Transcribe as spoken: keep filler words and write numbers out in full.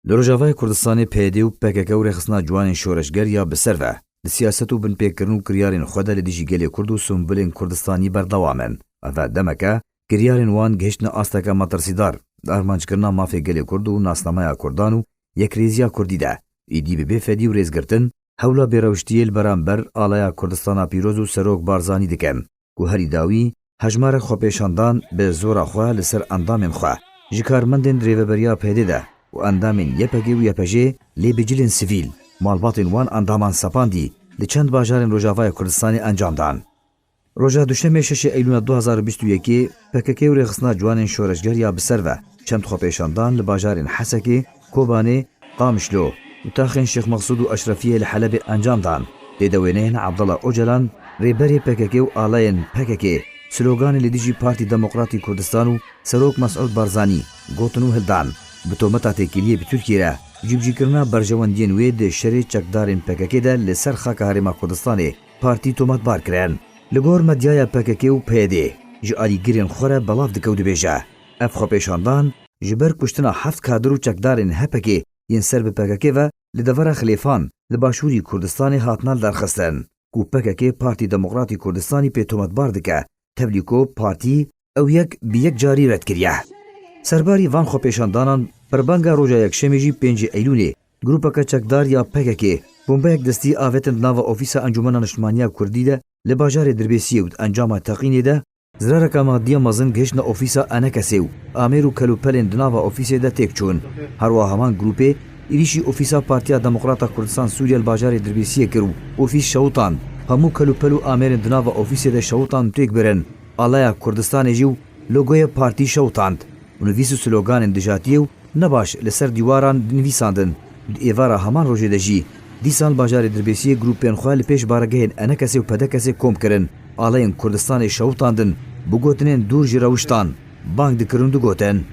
Li Rojavayê Kurdistanê P Y D û P K K û rêxistina ciwanên şoreşger ya bi ser ve di siyaset û binpêkirin û kiryarên xwe de li dijî gelê Kurd û sûmbilên Kurdistanî berdewam in. Ev e demeke kiryarên wan gihiştine asteke metirsîdar di armanckirina mafê gelê Kurd û nasnameya Kurdan û yekrêziya Kurdî de. Êdî bi bê fedî û rêzgirtin, hewla bêrewştiyê li beramber alaya Kurdistana Pîroz û Serok Barzanî dikin. Ku herî dawî hejmarek xwepêşandan bi zora xwe li ser endamên xwe, ji karmendên rêveberiya P Y D de û endamên Y P G û Y P J lê bi cilên sivîl, malbatên wan endaman sepandî, li çend bajarên Rojavayê Kurdistanê encam dan. Roja Duşemê şeşê Eylûna du hazar û bîst û yekê P K K û rêxistina ciwanên şoreşger ya bi ser ve çend xwepêşandan li bajarên Hesekê, Kobanê, Qamişlo û taxên Şêx Mexsûd û Eşrefiyê li Helebê encam dan. Tê de wêneyên Abdullah Ocalan, rêberê P K K û alayên P K K, sloganê li dijî Partî Demokratî Kurdistan û Serok Mesûd Barzanî gotin û hildan. Bi tometa têkiliyê bi Tirkiyê re cîbicîkirina berjewendiyên wê di şerê çekdarên P K K de li ser xaka Herêma Kurdistanê partî tometbar kirin. Li gor medyaya P K K û P Y D ji alîgirên xwe re belav dike û dibêje, ev xwepêşandan ji ber kuştina heft kadir û çekdarên H P K yên ser bi P K K ve li devera Xilêfan li başûrî Kurdistanê hatine lidarxistin, ku P K K Partî Demokratî Kurdistanî pê tometbar dike, tevlî ku partî ew yek bi yek carî red kiriye. Serbarî van xwepêşandanan, berbenga roja Yekşemê jî pêncê Eylûlê, grûpeke çekdar ya P K K bombeyek destî avêtin di nava ofîsa Encûmena Niştimaniya Kurdî de li bajarê Dirbêsiyê û di encama teqînê de zirareka madiya mezin gihiştine ofîsa E N K S'ê û amêr û kelûpelên di nava ofîsê de têk çûn. Herwiha heman grûpê êrîşî ofîsa Partiya Demokrata Kurdistan Sûriye li bajarê Dirbêsiyê kir û ofîs şewitand. Hemû kelûpel û amêrên di nava ofîsê de şewitand û têk birin. Alaya Kurdistanê jî û logoyê partî şewitand û nivîs û sloganên dijatiyê û ne baş li ser dîwaran dinivîsandin. Di êvara heman rojê de jî dîsan li bajarê Dirbêsiyê grûpên xwe li pêş baregehên E N K S'ê û P D K S'ê kom kirin. Aleyên Kurdistanê şewitandin, bi gotinên dûr ji rewiştan bang dikirin û digotin.